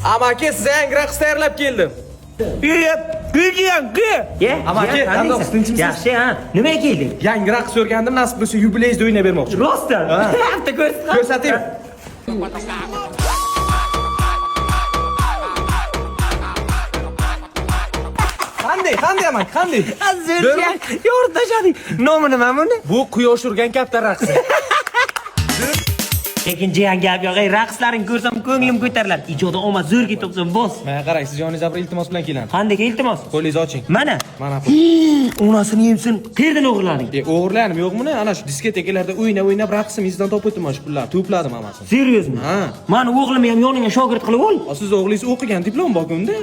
Amaki, sizga yangi raqs tayyorlab keldim. Ye, Amaki, ye, qandoq, qandaysan? tinchmisiz? Yaxshi, ha. Nimaga kelding? Yangi raqs o'rgandim, nasib bo'lsa yubileyingizda o'ynab bermoqchiman. Rostdan? Ha. Bitta ko'rsat. Ko'rsataymi? Qanday, qanday amaki, qanday? Zo'r, yo'q, tashlading. Nomi nima buni? Bu quyosh urgan kaptar raqsi. Lekin jiyan gap yo'q. Ey, raqslaringni ko'rsam ko'nglim ko'tariladi. Ijodi omad zo'r ketibsan, bos. Mana qarang, siz yoningizga bir iltimos bilan kelamiz. Qanday iltimos? Qo'lingizni oching. Mana. Mana pul. Onasini yemsin. Qayerdan o'g'irlading? E, o'g'irlanim yo'q buni. Ana shu diskotekalarda o'ynab o'ynab raqsim izidan topib o'tdim mana shu pullarni. To'pladim hammasini. Seriozmi? Ha. Mani o'g'limni ham yoningga shogird qilib ol. A, siz o'g'lingiz o'qigan diplom bor-ku unda.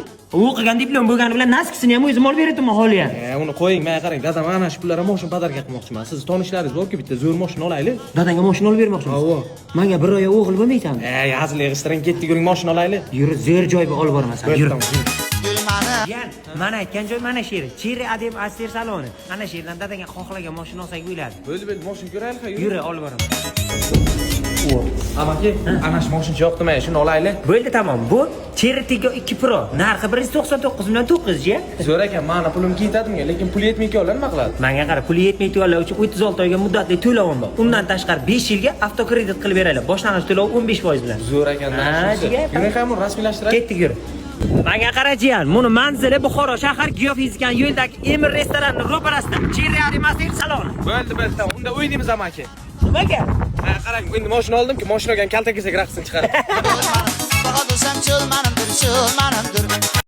O'qigan diplom bo'lgani bilan naskisini ham o'zim olib beraman holi ham. E, uni qo'ying, mana qarang, dadam ana shu pullarga mashina podarka qilmoqchiman. Siz tanishlaringiz bor-ku, bitta zo'r mashina olaylik. Dadangga mashina olib bermoqchimiz. Avo. Menga bir oy o'g'il bo'lmaysanmi? E, hazil yig'ishtiring, ketdik, yuring mashina olaylik. Yur, zo'r joyga olib bormasan. Yur. Yur. Jiyan, mana aytgan joy mana shu yer. Cherry Adem Aster saloni. Ana shu yerdan dadangga xohlagan mashina olsak bo'ladi. Bo'ldi, bo'ldi, mashina ko'raylik, ha, Yur, olib boraman. Amaki, ana shu mashina yoqdi menga, shuni olaylik. Bo'ldi, tamom. Bu Cherry Tiggo 2 Pro. Narxi 199 million 900 jiyan. Zo'r ekan, mani pulim ketadi bunga, lekin pul yetmay ketganlar nima qiladi? Menga qara, puli yetmaydiganlar uchun 36 oyga muddatli to'lovim bor. Undan tashqari 5 yilga avtokredit qilib beradi. Boshlang'ich to'lov 15% bilan. Zo'r ekan, Ha, mana shunisi. jigar. Yuring, ha, buni rasmiylashtiraylik. Ketdik, yur. Menga qara jiyan, buni manzili Buxoro shahar Geofizikani yo'lidagi Emir restoranning ro'parasida. Cherry Adem saloni. Bo'ldi, bo'ldi, tamom. Unda o'ynaymiz amaki. Nimaga? Ha, qarang, endi mashina oldimki, mashina olgan kalta kesak raqsini chiqarib. Bahadursam chulmanimdir, chulmanimdir.